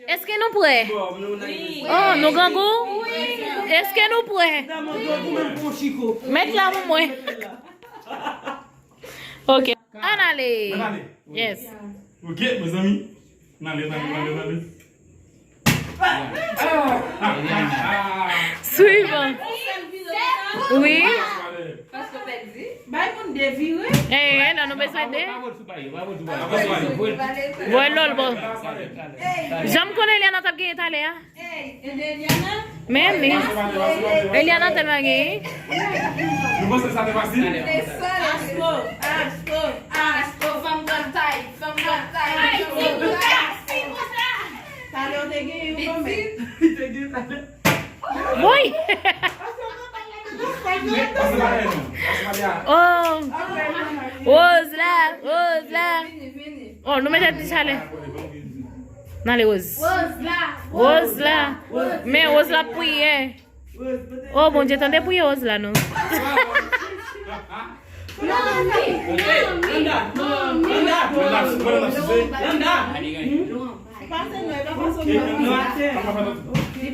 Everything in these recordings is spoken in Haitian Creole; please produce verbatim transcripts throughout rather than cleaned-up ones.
Èske nou prè? Oh, nou grangou? Èske nou prè? Mèt la pou mwen. Ok. Ann ale. Ann ale. Yes. Ok, mezanmi. Ann ale, ann ale, ann ale, ann ale. Swivan. Wi. Bay moun de vire. Eh, eh, non, nou bezwen de. Voye lòl bon. Jan m konnen Eliana t ap genyen talè a. Men li. Eliana tèlman genyen. Nou panse sa te fasil? Astro, Astro, Astro, fanm grann tay, fanm grann tay. Talè w te genyen yon konbyen? Li te genyen talè. Woy! Oh! Rose la, Rose la. Oh, nou mete ti chalè. N ale Rose. Rose la. Men Rose la ap priye. Oh, Bondye, tande priye Rose la, non.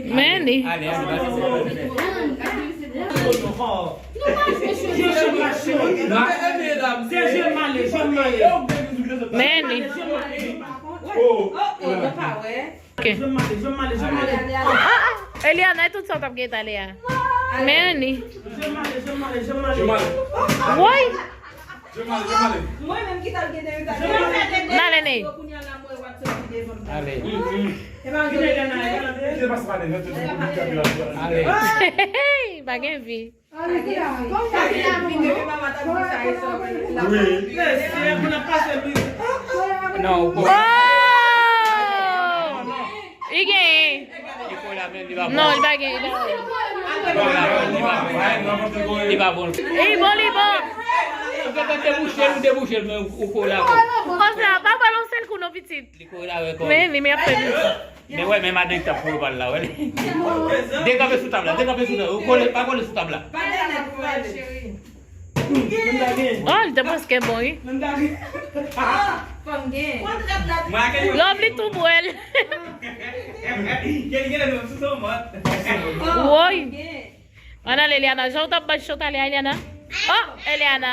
Men li. Men li. Ok. Ah, ah. Eliana, e tout sa w t ap gen talè a. Men li. Woy. Mwen menm ki t ap gen de talè. N ale, Ney. Ale. Pa gen vi. Non, ou Oh! Li genyen. Non, li pa genyen. Li pa bon. Li bon, li bon. Ou gentan debouche l, ou debouche l, men ou, ou kole avè l. Konsa, pa pale yon sèl kou non, pitit. Li kole avè kò. Men, li, men ap fè vit. Men wè, men madan ki t ap kole pal la, wè. Dekanpe sou tab la, dekanpe sou tab la. Ou kole, pa kole sou tab la. Oh, li te prèske bon, wi. Love li tou bwèl. Woy. Ann ale, Eliana. Jan w t ap bat cho talè a, Eliana. Oh, Eliana.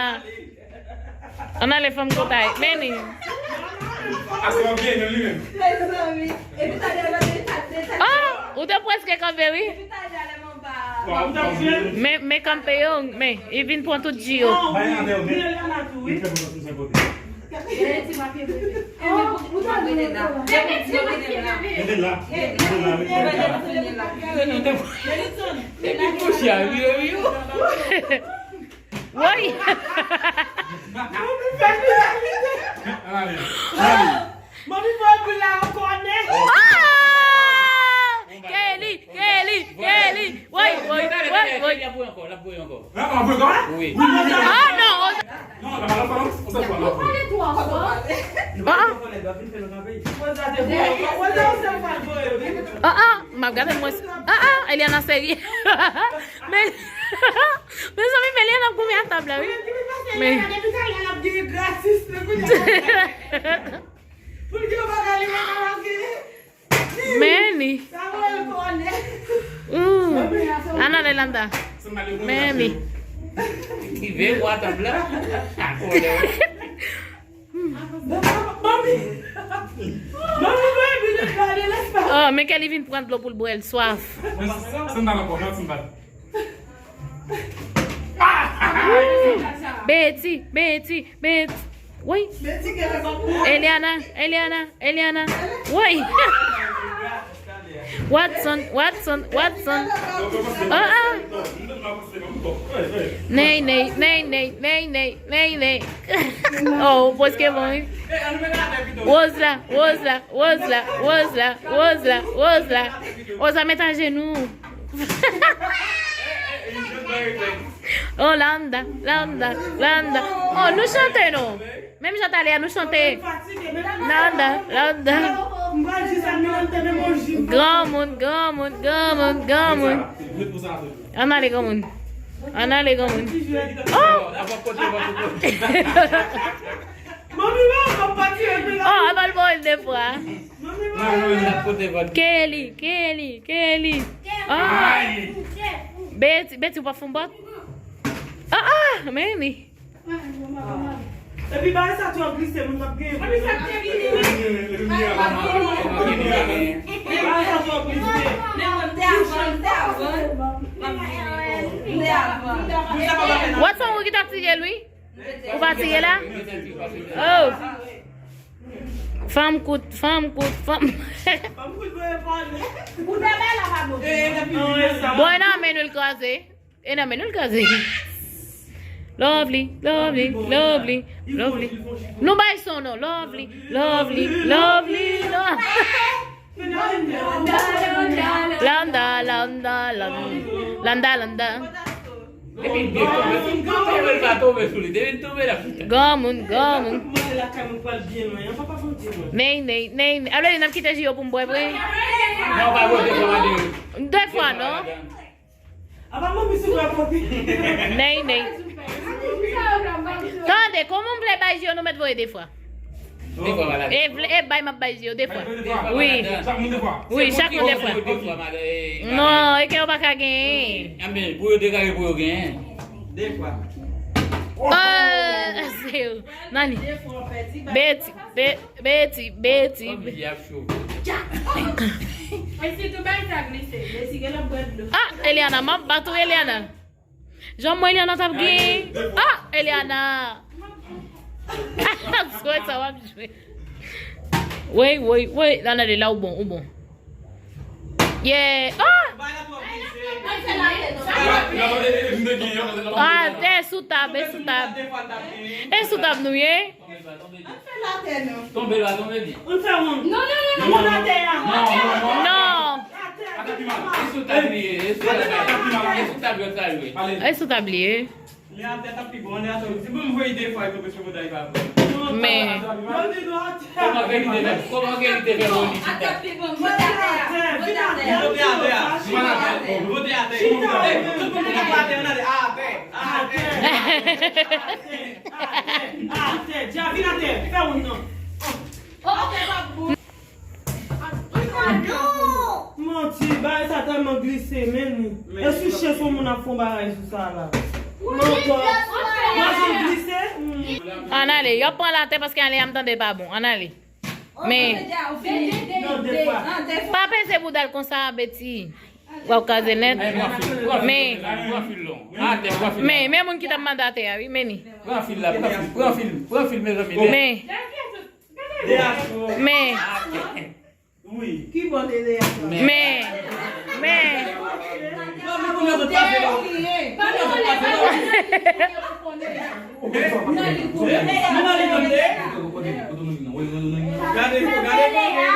Ann ale, fanm kontay. Men li. Ah, ou te prèske kanpe, wi. Men, men kanpe yo, men, li vin pran tout ji yo. Mete la, mete la, mete la. Depi kouche a vire wi. Woy. Manmi fè bil la ankò, nè. Kelly, Kelly, Kelly. Woy, woy, woy, woy. L ap voye ankò, l ap voye ankò. Wi. Ah non. Non, la pa la pa non. Ou sa pa la. Ah. Ah, ah, m ap gade mwen. Ah, ah, Eliana serye. Men, mezanmi, men Eliana ap goumen a tab la, wi. Men. Men li. Mm. Ann ale, Landa. Men li. Rive bò tab la. Oh, men Kelly vin pran dlo pou l bwè, l swaf. Betty, Betty, Betty. Woy. Eliana, Eliana, Eliana. Woy. Watson, Watson, Watson. Ah, ah. Ney, ney, ney, ney, ney, ney, ney, ney. Oh, ou prèske bon, wi. Rose la, Rose la, Rose la, Rose la, Rose la, Rose la. Rose la, met ajenou. Oh, Landa, Landa, Landa. Oh, nou chante, non. Menm jan talè a nou chante. Landa, Landa. Granmoun, granmoun, granmoun, granmoun. Ann ale, granmoun. Ann ale, granmoun. Oh! Manmi, manmi, pati, manmi. Oh, aval voye de fwa. Manmi, manmi. Kelly, Kelly, Kelly. Oh. Betty, Betty, ou pa fon bòt? Ah, ah, men li. Epi bagay sa twò glise, moun p ap genyen. Epi sa k te vini. Bagay sa twò glise. Men mwen, m te avan, m te avan. M te avan. What's wrong, ou ki t ap tire l, wi? Ou pa tire la? Oh. Fanm kout, fanm kout, fanm. Fanm kout, mwen pale. Ou ta bay la pa bon. Bon, e nan men nou l kraze. E nan men nou l kraze. Lovely, lovely, lovely, lovely. Nou bay son non. Lovely, lovely, lovely, lovely. Landa, landa, landa, landa, landa. Epi l byen tonbe, tonbe, l pa tonbe sou li, depi l tonbe l ap chita. Granmoun, granmoun. Mwen lakay mwen pral byen lwen, an papa Bondye mwen. Ney, ney, ney, ney. Alò, n ap kite ji yo pou m bwè vre? Non, pa bwè de fwa, madanm. De fwa, non? Apa manmi sou rakonte? Ney, ney. Tande, kòman m vle bay ji yo, nou mèt voye de fwa. De fwa, madanm. E vle, e bay m ap bay ji yo de fwa. Wi. Chak moun de fwa. Wi, chak moun de fwa. Non, e ke yo pa ka genyen. Anben, pou yo deklare pou yo genyen. De fwa. Ah, se yo. Nani? Betty, Be-, Betty, Betty. Kòm li ap cho. E sitou bay sa glise. Betty gen lòt bwè dlo. Ah, Eliana, m ap bat ou, Eliana. Jan mwen Eliana t ap gen. Ah, Eliana. Jwe sa w ap jwe. Woy, woy, woy. Nan, nan, la ou bon, ou bon. Yeah. Ah! Ah, te sou tab, e sou tab. E sou tab nou ye. Tonbe la, tonbe byen. Moun fè wonn. Non, non, non, non. Moun atè a. Non, non, non. Non. Atè. Atè pi mal. E sou tab li ye, e sou tab li ye. E sou tab yo sa ye. E sou tab li ye. Li atè t ap pi bon, li atè. Di bon, m voye de fwa, e tonbe sou mouda, li pa bon. Men. Kòman ke li te fè, kòman ke li te fè bon li chita? Atè pi bon, mouda atè a. Mouda atè a. Mouda atè a. Mouda atè. Ey, tout moun ki t ap atè, ann ale. Atè. Atè. Atè, atè, dja vin atè, fè wonn nan. Manti, bagay sa tèlman glise, men li. E sou chèz yon moun ap fon bagay sou sa la. Manti, glise. Hmm. Ann ale, y ap pran l atè paske ale a m tande pa bon. Ann ale. Men. Non, de fwa. Pa peze bouda l konsa, Betty. W ap kraze nèt. Men. Men, men moun ki t ap mande atè a, wi, men li. Pran fil la, pran fil, pran fil, pran fil, mezanmi. Men. Men. Men. Men. Men.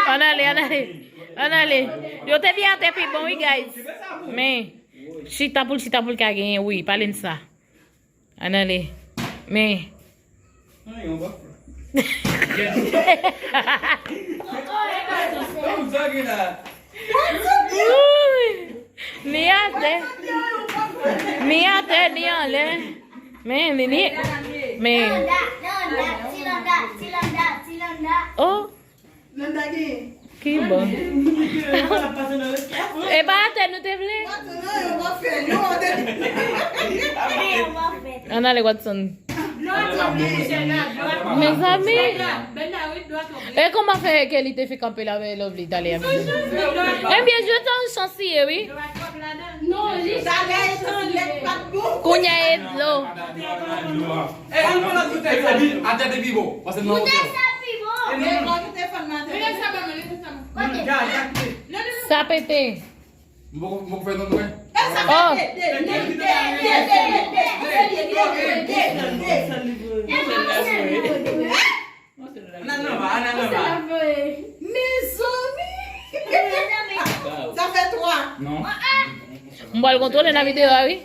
Ann ale, ann ale. Ann ale. Yo te di atè pi bon, wi, guys. Men, chita pou l, chita pou l ka genyen, wi. Pale n sa. Ann ale. Men. Ni atè. Ni atè, ni anlè. Men, ni, ni. Men. Oh. Ki bon. E pa atè nou te vle? Ann ale, Watson. Mezanmi. E kòman fè ke li te fè kanpe la avè Lovely talè a? Ebyen, jodi a yon chans li ye, wi. Kounye a e dlo. E, ann pran lòt boutèy sa. Atè te pi bon. Pase nan boutèy sa pi bon. E non. Lè sa ba mwen, lè sa ba mwen. Sa pete. M poko, m poko fè non mwen. Oh. Nan, nan, ba, nan, nan, ba. Mezanmi. Sa fè twa. Non. M pral kontwole nan videyo a, wi.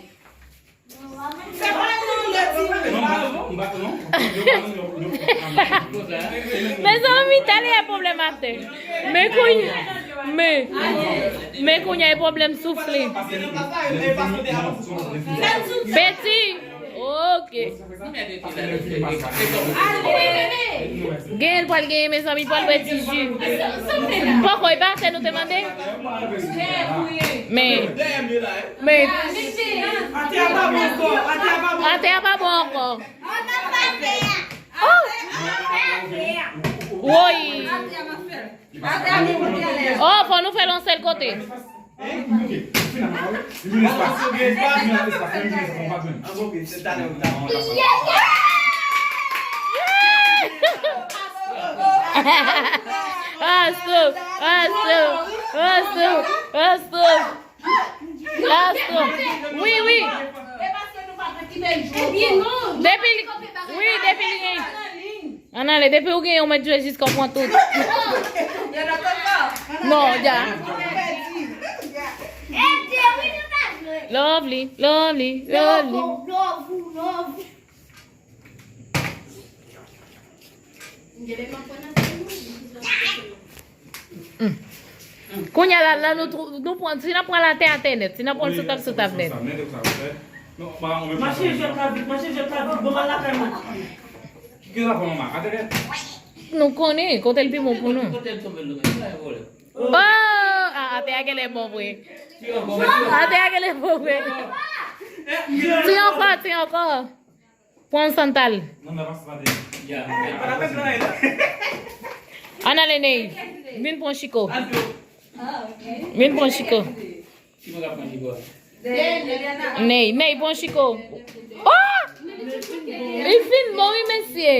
Mezanmi, talè a pwoblèm atè. Men kounye, men, men kounye a e pwoblèm soufle. Betty. Ok. Genyen l pral genyen, mezanmi, pral bwè ti ji. Poko, e pa atè nou te mande? Men, men. Atè a pa bon ankò. Atè a pa bon ankò. Oh! Woy! Oh, fò nou fè l yon sèl kote. Ah, stop! Ah, stop! Ah, stop! Ah, stop! Ah, stop! Wi, wi. Depi li, wi, depi li gen. Ann ale, depi ou gen yon mèt jwe jiska w pran tout. Non, dja. Lovely, lovely, lovely. Kounye a la, la nou twou-, nou pran, si n ap pran l atè, atè nèt, si n ap pran l sou tab, sou tab nèt. Mache jwèt la vit, mache jwèt la vit, bon, m al lakay mwen. Nou konnen, kote l pi bon pou nou. Oh! Ah, atè a genlè bon vre. Atè a genlè bon vre. Ti ankò, ti ankò. Pran Santal. Ann ale, Ney. Vin pran Chiko. Vin pran Chiko. Ney, Ney, pran Chiko. Oh! Li fin bon, wi, mesye.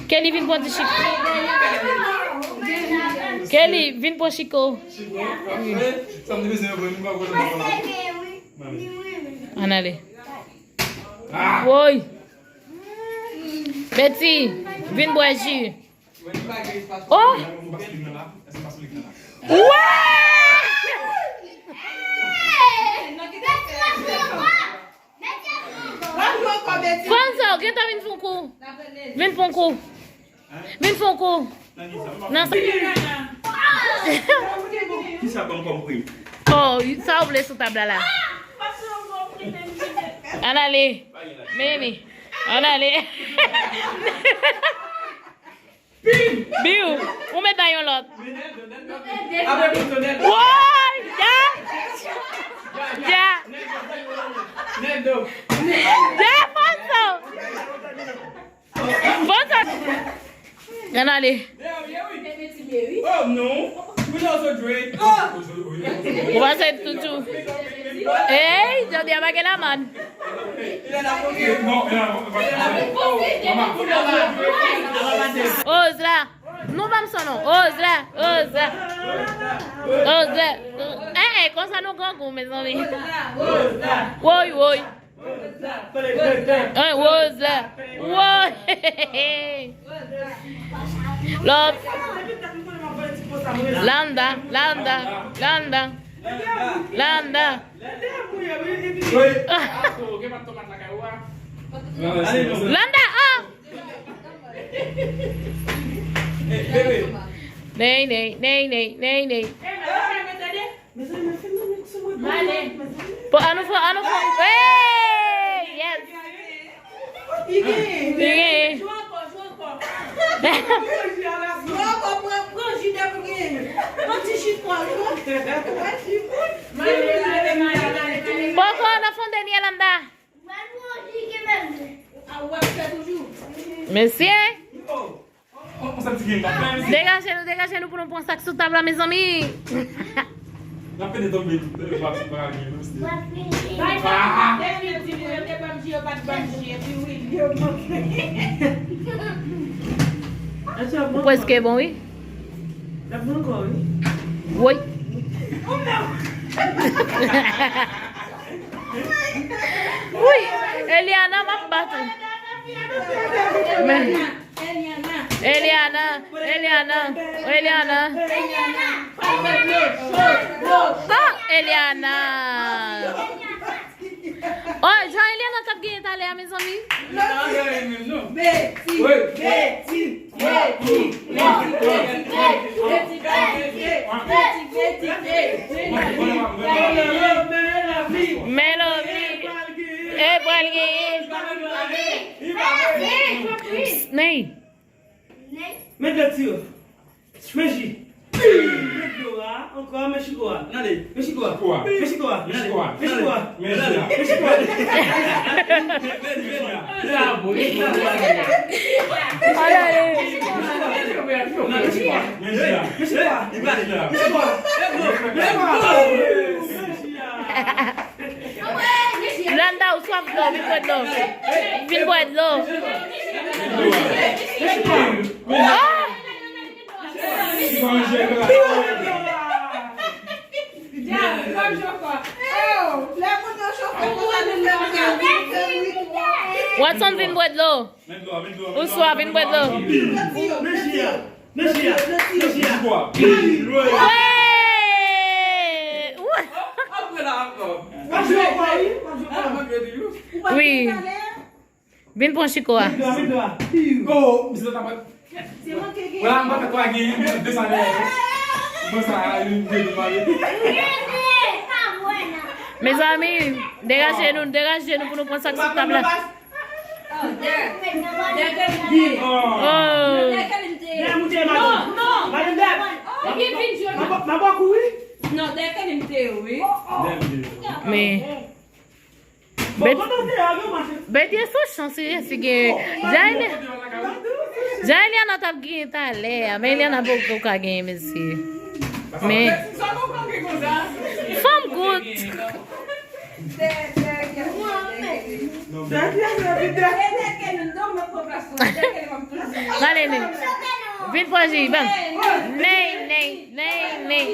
Kelly, vin pran ti Chiko. Kelly, vin pran Chiko. Ann ale. Woy! Betty, vin bwè ji. Oh! Wè! Fanzo, gentan vin fè yon kou. Vin fè yon kou. Vin fè yon kou. Nan sa. Kisa ban m kòm pri? Oh, sa ou vle sou tab la la? Ann ale. Mimi. Ann ale. Biw, ou met bay yon lòt. Woy, dja. Dja. Dja, Fanzo. Fanzo. Ann ale. Oh, no. We also drink. Ou pa se toutou. Hey, jodi a pa gen laman. Oz la. Nou ban m son non. Oz la. Oz la. Oz la. Eh, eh, konsa nou grangou, mezanmi. Woy, woy. Hein, Rose la. Woy. Love. Landa, Landa, Landa. Landa. Landa, oh! Ney, ney, ney, ney, ney, ney. Mezanmi, fè nan mik sou mwen pou mwen, mezanmi. Bon, ann nou fè, ann nou fè. Hey! Yes! Li genyen. Li genyen. Jwe ankò, jwe ankò. Jwe ankò, pran, pran ji depi w genyen. Pran ti ji kò, wi. Poko, nan fon dènye Landa. Mesye. Degaje nou, degaje nou pou nou pran sa k sou tab la, mezanmi. N ap pede tonbe tou, pede pa ti pa gen mesye. Ou prèske bon, wi. Woy. Wi, Eliana, m ap bat ou. Men. Eliana, Eliana, Eliana, Eliana. Oh, Eliana. Oh, jan Eliana t ap genyen talè a, mezanmi. Betty, Betty, Melody. Men dlo ti yo. Men ji. Men dlo a. Ankò, men chiko a. Men chiko a. Men chiko a. Men chiko a. Men chiko a. Men chiko a. Landa, ou swaf dlo, vin bwè dlo. Vin bwè dlo. Oh! Watson, vin bwè dlo. Ou swaf, vin bwè dlo. Wè! Wi. Vin pran chiko a. Oh, misye ta pa. Wala, m pa fè twa gen, men de sa dèyè. Mwen sa, li, li, li, li. Mezanmi, degaje nou, degaje nou pou nou pran sa k sou tab la. Oh. Men. Betye sou chans, wi, si gen. Jaeli, Jaeliana t ap gen talè a, men Eliana poko ka gen, mesye. Men. Fanm kout. Gade, Ney. Vin pran ji, ban. Ney, Ney, Ney, Ney.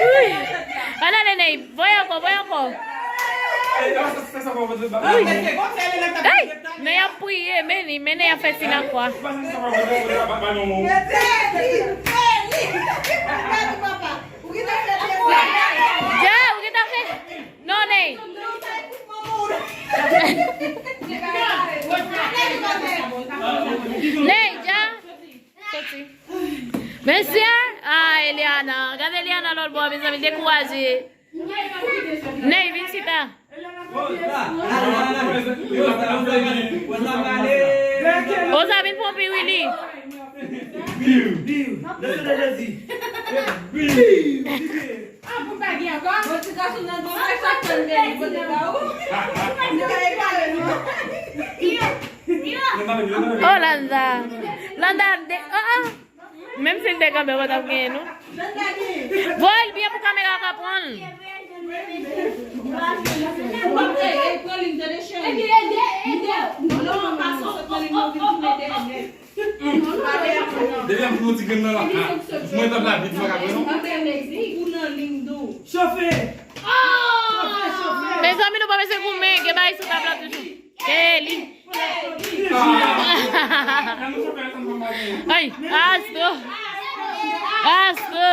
Wi. Ann ale, Ney. Voye ankò, voye ankò. Wi. Ey! Ney ap priye, men li, men Ney ap fè sinakwa. Dja, ou gentan fè. Non, Ney. Ney, dja. Soti. Mesye, ah, Eliana. Gade Eliana lòt bò, mezanmi, dekouraje. Ney, vin chita. Oza, vin pran pi, Willy. Oh, Landa. Landa, de, ah, ah. Menm si l te kanpe, w pa t ap genyen, non. Voye l byen pou kamera ka pran l. Depi ap fout yon ti grenn nan la. Mwen t ap la vit, m pa ka pran, non. Chofe! Chofe, chofe! Mezanmi, nou pa bezwen goumen, gen bagay sou tab la toujou. Eli. Ay, astro. Astro.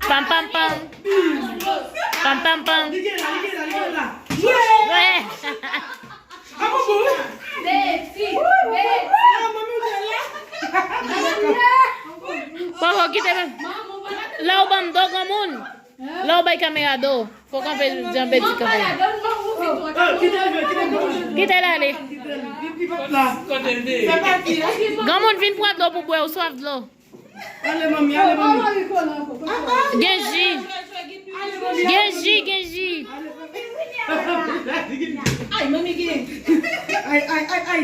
Pam, pam, pam. Pam, pam, pam. Wè. Poko kite men. La ou ban m do granmoun. La ou bay kamera do. Fò kanpe jan Beti kanpe. Kite l ale. Granmoun vin pran dlo pou bwè, ou swaf dlo. Ale, manmi, ale, manmi. Gen ji. Gen ji, gen ji. Ay, manmi, gen. Ay, ay, ay, ay.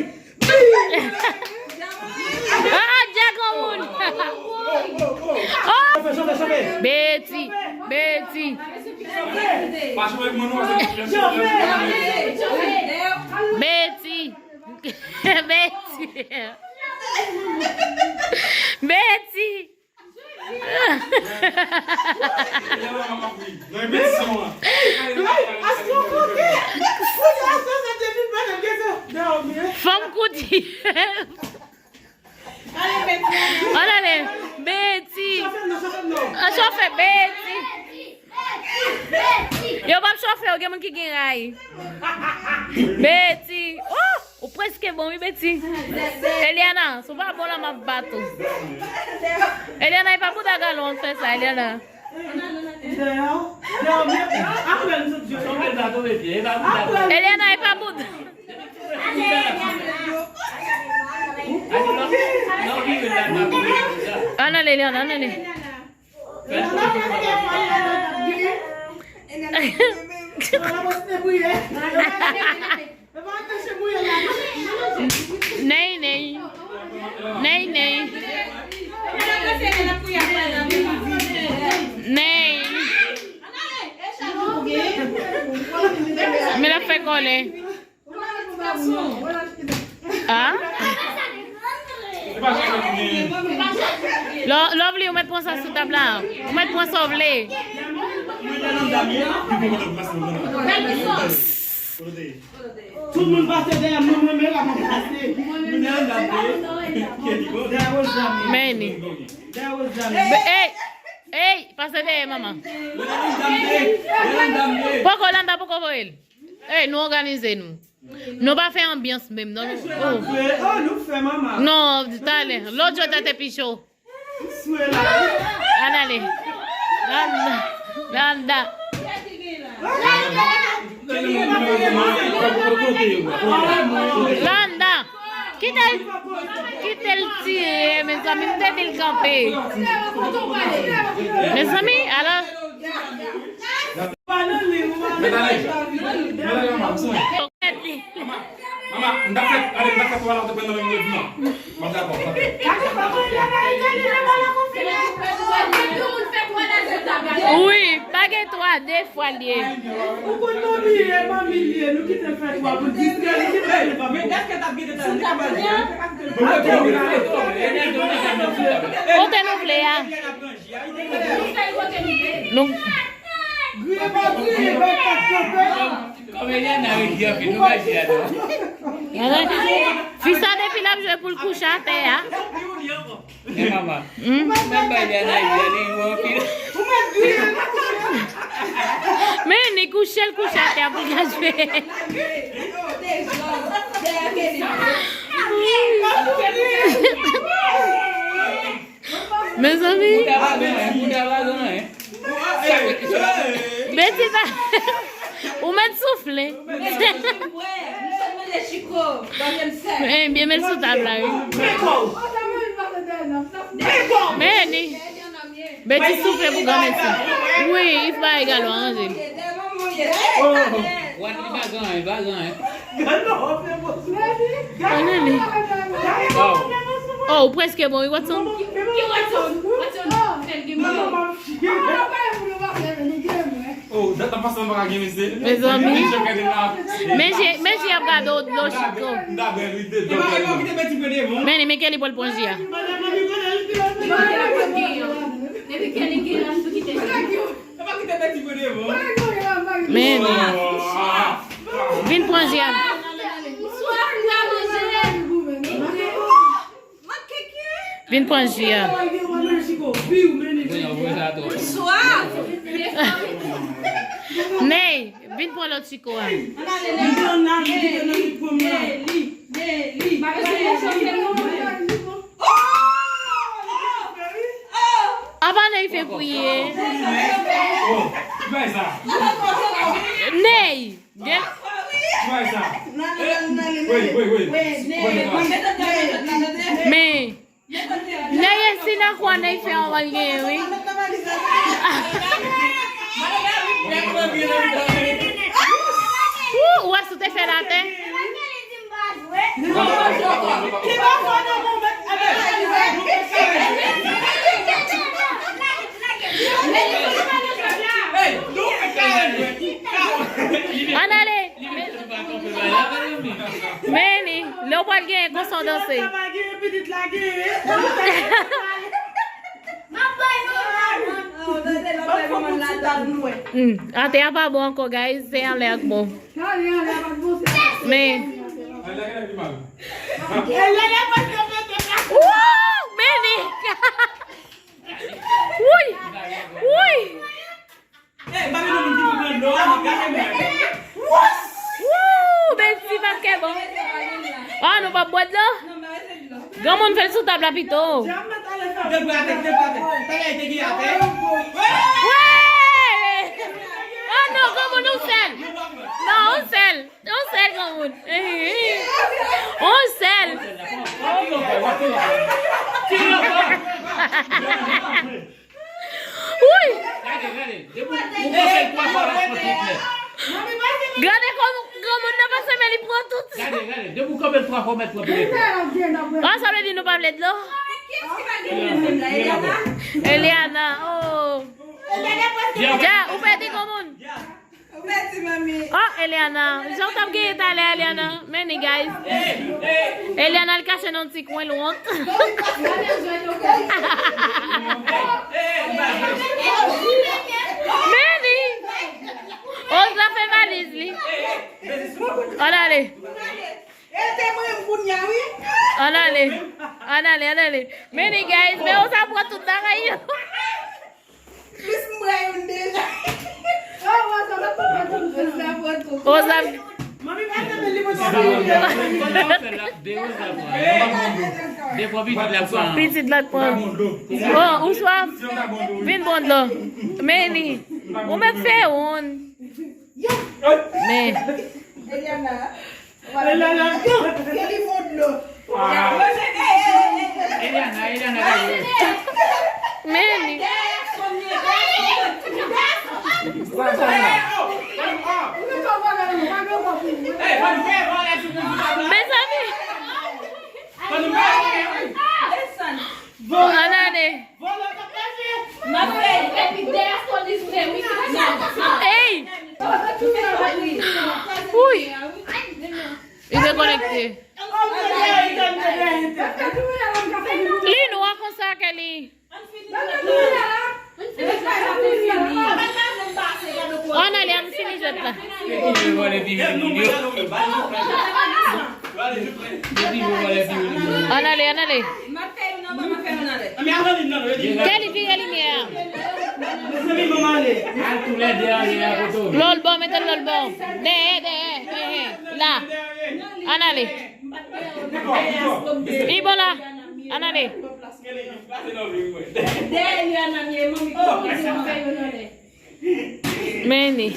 Ah, ah, Dja granmoun. Oh. Beti, Beti. Beti. Beti. Beti. Fanm kouti. Ann ale. Beti. An chofe Beti. Yo p ap chofe, yo gen moun ki gen ray. Beti. Oh! Ou prèske bon, wi, Beti. Eliana, si w pa bon la, m ap bat ou. Eliana, e pa bouda galon w ap fè sa, Eliana. Eliana, e pa boud. Ann ale, Eliana, ann ale. Ney, ney. Ney, ney. Ney. Men l ap fè kòlè. Ah? Lo-, Lovely, ou mèt pran sa sou tab la. Ou mèt pran sa w vle. Tout moun pase dèyè m, mwen menm la mwen pase. Meni. Be-, ey, ey, pase dèyè manman. Poko, Landa poko voye l. Ey, nou òganize nou. Nou pa fè anbyans menm non. Oh, nou fè manman. Non, talè. Lòt jou ta te pi cho. Ann ale. Landa. Landa. Landa. Kite l, kite l tire, mezanmi, m te di l kanpe. Mezanmi, alò. Mama, m ta fèt, ale, m ta fèt wala, ou te pran nan menm rèv nan. M ap dakò, m ap dakò. Wi, pa gen twa, de fwa l ye. Ou konn manmi ye, manmi l ye, nou kite l fè twa pou distrè, nou kite l fè twa. Men èske t ap gen de tan li ka pale? Kote nou vle a? Nou. Griye pa griye, bay kat kanpe. Kòm Eliana ret di anpil, nou pa di a non. Fi sa depi l ap jwe pou l kouche atè a. E mama. Hmm? Menm bay Eliana ri, li ri anpil. Men ni kouche l kouche atè a pou l ka jwe. Mezanmi. Ou ta pa gen anyen, ou ta pa gen anyen. Betty pa. Ou mèt soufle. Ebyen, men l sou tab la, wi. Meni. Betty soufle pou granmesi. Wi, Yves pa egal ou aranje. Wan li pa gen anyen, pa gen anyen. Ann ale. Oh, ou prèske bon, wi, Watson. Ki Watson? Watson, fè l gen bouyon. Oh, dat ap pase anba gen mesye. Mezanmi. Men je, men je ap gade w dlo chiko. Men, men Kelly pou l pran ji a. Depi Kelly gen la, m tou kite. Men, vin pran ji a. Vin pran ji a. Ney, vin pran lòt chiko a. Apa Ney fè priye? Ney! Gen. Men, Ney, si nan kwa Ney fè anvan l genyen, wi. Ou, ou wè si w te fè l atè? Ann ale. Men ni, lè w pral genyen konsa w danse. Hmm, atè a pa bon ankò, guys. Se anlè ak bon. Men. Wouw, men ni. Wouyy! Wouyy! Wouw, Betty pa t kè bon. Ah, nou p ap bwè dlo? Granmoun fè l sou tab la pito. Wouw! Yon sèl. Wouy! Gade kòman granmoun nan pase men li pran tout. Gade, gade. Depi w kanpe twa fwa, w mèt pran pil. Ah, sa vle di nou pa vle dlo? Eliana, oh. Ja, ou pèdi granmoun. Oh, Eliana, jan w t ap genyen talè, Eliana. Men ni, guys. Eliana, l kache nan ti kwen, l wont. Men ni. Oz la fè valiz li. Ann ale. Ann ale. Ann ale, ann ale. Men ni, guys, men Oz la pran tout bagay yo. Plis m bwè youn deja. Oh, Rosa, Rosa, Rosa, Rosa, Rosa. Oz la. Manmi, pa fè men li mwen sa. De Oz la pran. De fwa pitit la pran. Pitit la pran. Oh, ou swaf? Vin bon dlo. Men ni. Ou mèt fè youn. Men. Eliana. Eliana. Li fon dlo. Eliana, Eliana, gade. Men ni. Mezanmi. Ann ale. Vòlè k ap pase. M ap fè epi dèyè solistre wi. Ey! Wi. Li dekonekte. Li nwa konsa, Kelly. Ann ale, ann fini jwèt la. Ann ale, ann ale. Kelly, vire limyè a. Lòt bò, mete l lòt bò. Dèyè, dèyè. Ehe, la. Ann ale. Li bon la. Ann ale. Men ni.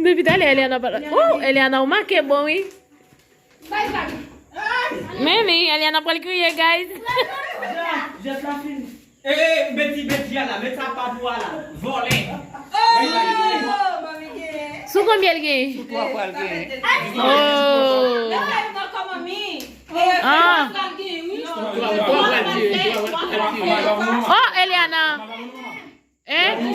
Depi talè, Eliana pa la. Oh, Eliana, ou make bon, wi. Men ni, Eliana pral kriye, guys. Jwèt la fini. E, e, Betty, Betty a la, met sa pa pou a la. Vòlè. Sou konbyen l gen? Sou twa pral gen. Oh. Ah. Oh, Eliana. Hein? Mezanmi,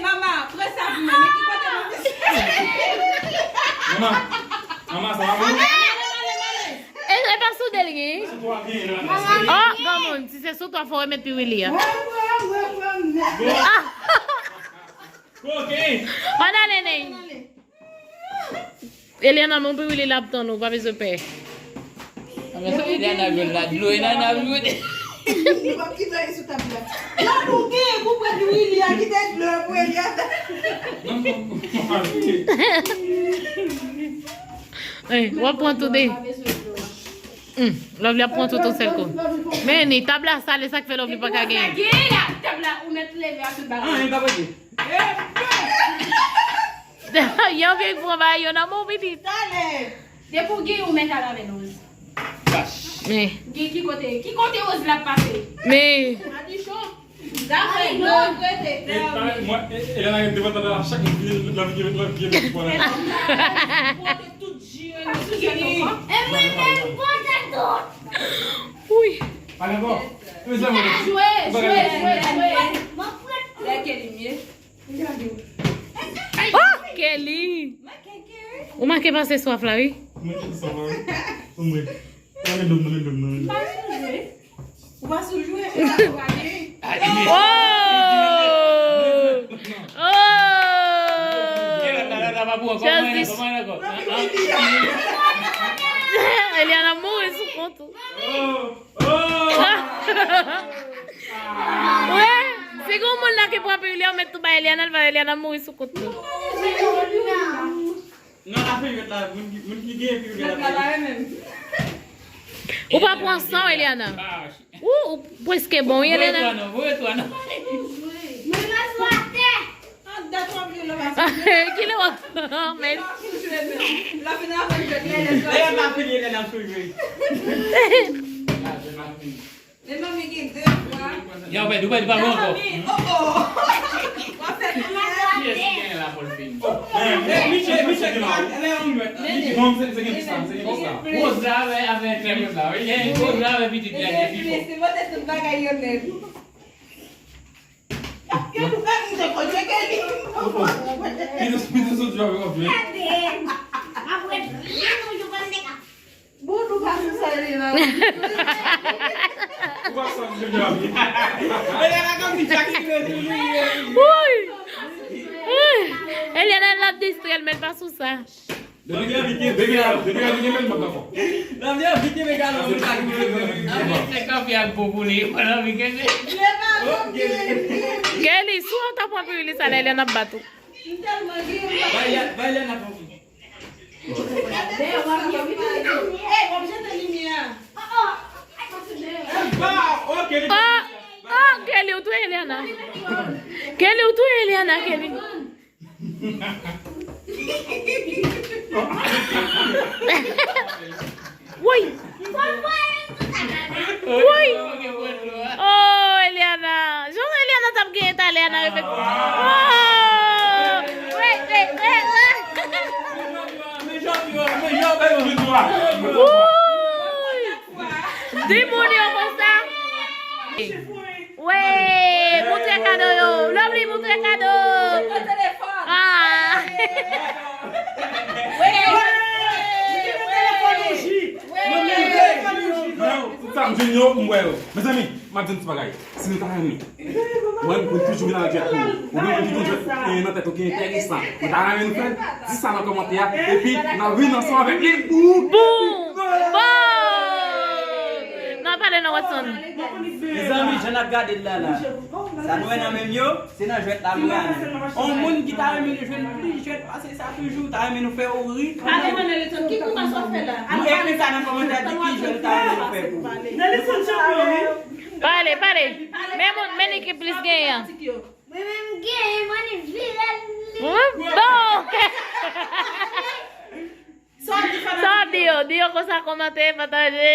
mama, pran sa pou mwen. Men ki kote mwen? Mama, mama, sa va bon? E, e pa sou de l gen? Oh, granmoun, si se sou twa, fò w remèt piwili a. Ah! Ann ale, Ney. Eliana, men piwili l ap tann ou, pa bezwen pè. Anben sa, Eliana jwenn la dlo, Eliana ap jwenn. Li p ap kite anyen sou tab la. Lòt ou gen pou pran piwili a, kite dlo pou Eliana. Ey, w ap pran tou de. Hmm, Lovely ap pran tout yon sèl kou. Men ni, tab la sale, sa k fè Lovely pa ka genyen. Tab la, ou mèt leve a tout bagay. Yon vye pran bagay yo nan men w, pitit. Talè. Depi w gen yon mèt al avè l, Oz. Men. Gen ki kote, ki kote Oz la pase? Men. Madichon. Zafè dlo, prete. Mwen, Eliana gen devan tata la, chak moun vini, lòt vini, lòt vini, lòt vini. Pote tout ji yo, nou sou sèt ankò. E mwen menm, pote tout. Wi. Ale ankò. Jwe, jwe, jwe, jwe. Lè Kelly m ye. Oh, Kelly. Ou make pase swaf la, wi. Ou make pase swaf la, wi. Ou mwen. Nan men dlo m, nan men dlo m, nan men dlo m. Ou pa sou jwe. Ou pa sou jwe. Oh! Oh! Justice. Eliana mouri sou kont ou. Wè, si gon moun la ki pran piwili a, ou mèt tou bay Eliana, l va Eliana mouri sou kont li. Non, la fè jwèt la, moun ki, moun ki gen piwili a. Ou pa pran san, Eliana. Ou, ou prèske bon, wi, Eliana. Kilè w ap men. Lè m ap fini, lè n ap swiv. Lè m ap fini. Yo, ou pèdi, ou pèdi, pa bon ankò. Kiyès ki genyen la pou l fini? Miche, Miche, lè yon lwèt. Bon, se, se gen kisa, se gen kisa. Woz la avè, avè Woz la, wi. Woz la avè pitit dènye pi fò. Li te, li te sot jwe avèk yon vye. Bon, nou pa sou sa, Eliana. Ou pa sou sa, Eliana. Eliana konn si Jack ki vle toujou. Woy! Eliana, l ap distrè l, men l pa sou sa. Depi gen, depi gen, depi gen, depi gen, men l pa fò. Nan vye vit men galo, men pa ki vle. Nan vye se kanpe ak bon pou li, nan vye gen. Kelly, si w ta pran piwili sa la, Eliana ap bat ou. M tèlman ri, m pa. Bay Eliana, bay Eliana, tanpri. Ey, w ap jete limyè a. Oh, oh, Kelly, ou touye Eliana. Kelly, ou touye Eliana, Kelly. Woy! Woy! Oh, Eliana! Jan Eliana t ap genyen talè a nan repeti-, oh! Wait, wait, wait, wait! Woy! Di moun yo konsa. Wey, moutre kado yo. Lovely, moutre kado. Ah. Tout sa m jwenn yo, m wè yo. Mezanmi, m ap di n ti bagay. Si nou ta renmen, mwen, mwen toujou vin avèk jwèt pou ou. Ou gen moun ki gen jwèt, eh, nan tèt ou ki enteresan. Ou ta renmen nou fè l? Di sa nan kòmantè a. Epi, n a vin ansanm avèk li. Boom! Boom! N a pale nan Watson. Mezanmi, jan n ap gade l la la. Sa nou wè nan men m yo, se nan jwèt la nou ale. On moun ki ta renmen nou jwenn plis jwèt pase sa toujou, ta renmen nou fè ou ri. Ale nan Nelson, ki grimas w ap fè la? Nou ekri sa nan kòmantè, di ki jwèt nou ta renmen nou fè pou ou. Nelson chanpyon, wi. Pale, pale. Men moun, men li ki plis genyen an. Mwen menm genyen, mwen li vire li. Bon. Sa w di yo, di yo konsa, kòmante, pataje.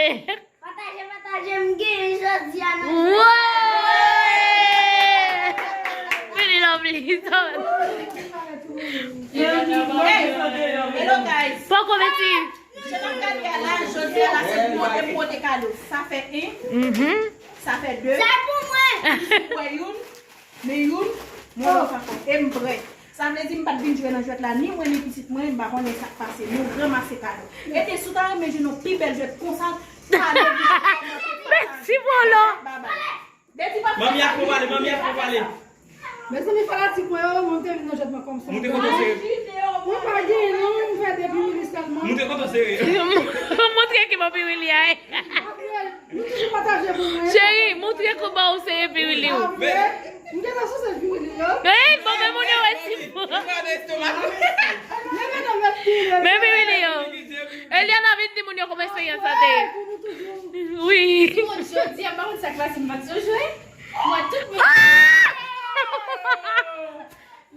Pataje, pataje, m genyen jodi a nan. Woy! Vini nan plis. Hey, hello guys. Poko meti. Jan n ap gade a la, jodi a la se pou mwen te pote kado. Sa fè en, sa fè de. Sa pou mwen. Mwen youn. Men youn, mwen wè sa fò. E m prè. Sa vle di m pa t vin jwe nan jwèt la, ni mwen, ni pitit mwen, m pa konnen sa k pase. Nou ranmase kado. Rete si w ta renmen jwenn yon pi bèl jwèt konsa, pale, kòmante, pataje. Mèsi, Polo. Babay. Manmi ap pale, manmi ap pale. Mezanmi, fanatik mwen yo, mwen te vin nan jwèt mwen kòmsa. Mwen pa genyen non, mwen fè de piwili sèlman. Mwen te kontan sere. Montre ki bon piwili a ye. Apre, nou toujou pataje pou mwen. Cheri, montre kòman ou sere piwili ou. Apre, m gentan souse piwili yo. Ey, bon, men moun yo wè ti bon. Men piwili yo. Eliana vin di moun yo kòman eksperyans sa te ye. Wi. Tout moun jodi a, m pa konn sa k pase, m pa t sou jwe. Mwen, tout moun.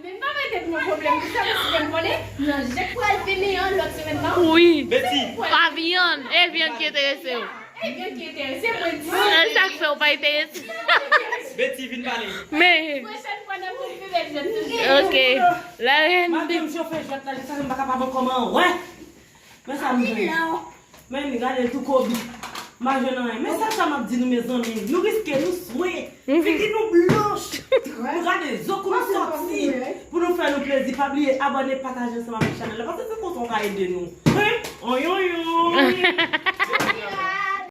Men pa mete pou mwen pwoblèm pou sa, paske m konnen nan jèk pral vini an lòt semèn nan. Wi. Beti. Pa vyann, e vyann ki enterese w. E vyann ki enterese mwen di. E sa k fè w pa enterese. Beti, vin pale. Men. Pwochèn fwa n ap fè pi bèl jwèt toujou. Ok. La reine. Malgre m chofe jwèt la, jiskaske m pa kapab ankò, men wè. Men sa m jwenn. Men gade l tou kobi. M pa jwenn anyen. Men sèl sa m ap di nou, mezanmi, nou riske, nou swe. Figi nou blanch. Nou gade zo kou nou sòti. Pou nou fè nou plezi, pa bliye abòne, pataje ansanm avèk chanèl la. Paske se konsa w ka ede nou. Hein? Oyoyoy.